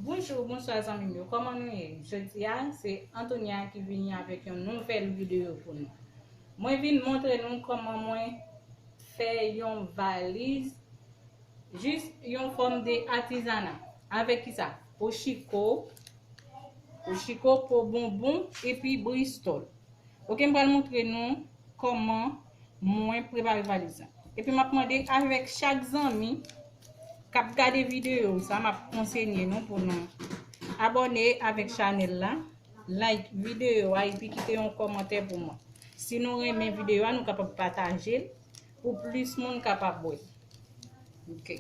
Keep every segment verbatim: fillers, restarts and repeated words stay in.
Bonjou, bonswa zanmi m yo, kòman nou ye? Jodi a, se Antonia ki vini avèk yon nouvèl videyo pou nou. Mwen vin montre nou kòman mwen fè yon valiz, jis yon fòm de atizana. Avèk kisa? Po chiko, po chiko, po bonbon, epi bristòl. Oke, m pral montre nou kòman mwen prepare valiz la. Epi m ap mande avèk chak zanmi k ap gade videyo sa, m ap konsenye nou pou nou abòne avèk chanèl la, like videyo a, epi kite yon kòmantè pou mwen. Si nou renmen videyo a, nou kapab pataje l pou plis moun kapab wè. Ok.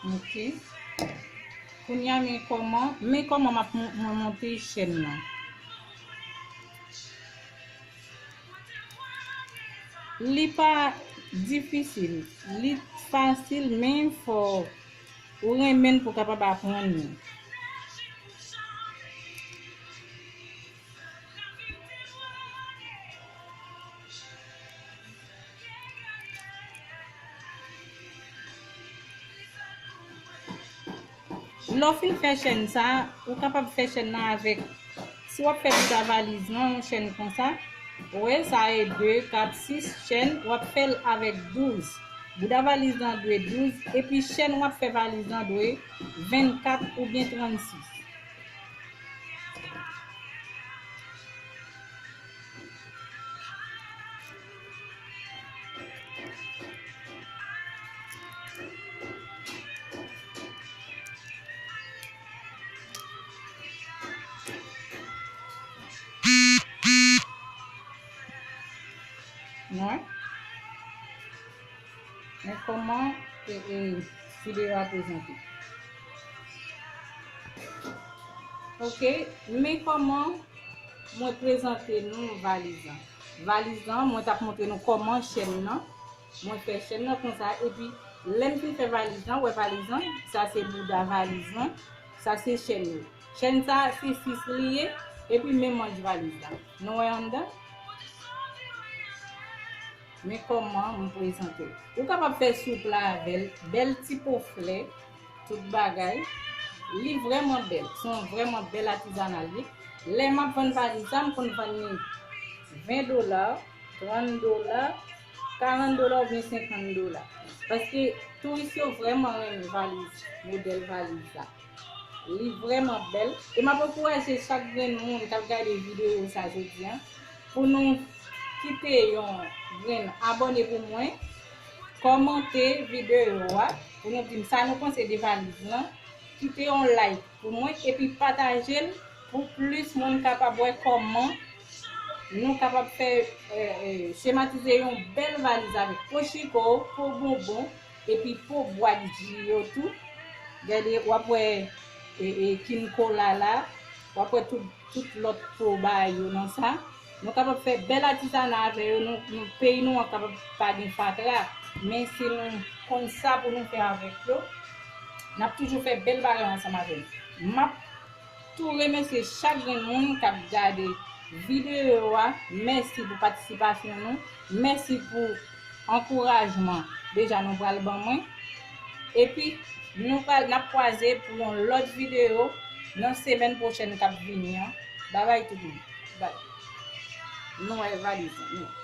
Ok. Kounye a, men kòman, men kòman m ap mon-, mwen monte chèn nan. Li pa difisil, li fasil, men fò ou renmen l pou w kapab aprann li. Lè w fin fè chèn sa, ou kapab fè chèn nan avèk, si w ap fè bouda valiz nan yon chèn konsa, ou wè, sa e de, kat, sis chèn, w ap fè l avèk douz. Bouda valiz nan dwe douz, epi chèn w ap fè valiz nan dwe vennkat oubyen trannsis. Wè. Men kòman, e, e, videyo a prezante. Ok, men kòman mwen prezante nou valiz lan. Valiz lan, mwen t ap montre nou kòman chèn nan. Mwen fè chèn nan konsa, epi lè m fin fè valiz lan, wè valiz lan, sa se bouda valiz lan, sa se chèn yo. Chèn sa, se sis li ye, epi men manch valiz la. Nou wè anndan? Men kòman m prezante l. Ou kapab fè soup la avè l, bèl ti po flè, tout bagay. Li vrèman bèl. Se yon vrèman bèl atizana l ye. Lè m ap vann valiz sa, m konn vann li ven dola, trant dola, karant dola oubyen senkant dola. Paske touris yo vrèman renmen valiz, modèl valiz la. Li vrèman bèl. E m ap ankouraje chak grenn moun k ap gade videyo sa jodi a pou nou kite yon grenn abòne pou mwen, kòmante videyo a pou nou di m sa nou panse de valiz lan. Kite yon like pou mwen epi pataje l pou plis moun kapab wè kòman nou kapab fè, e, e, chematize yon bèl valiz avèk po chiko, po bonbon, epi po bwat ji yo tou. Gade, w ap wè, e, e, kin kola la, w ap wè tout, tout lòt po bagay yo nan sa. Nou kapab fè bèl atizana avè yo, nou, nou, peyi nou an kapab pa gen fatra, men si nou konn sa pou nou fè avèk yo, n ap toujou fè bèl bagay ansanm avè nou. M ap tou remèsye chak grenn moun k ap gade videyo a. Mèsi pou patisipasyon nou. Mèsi pou ankourajman deja nou pral ban mwen. Epi, nou pral, n ap kwaze pou yon lòt videyo nan semèn pwochèn k ap vini an. Babay tout moun. Bay. Nou wè valiz lan.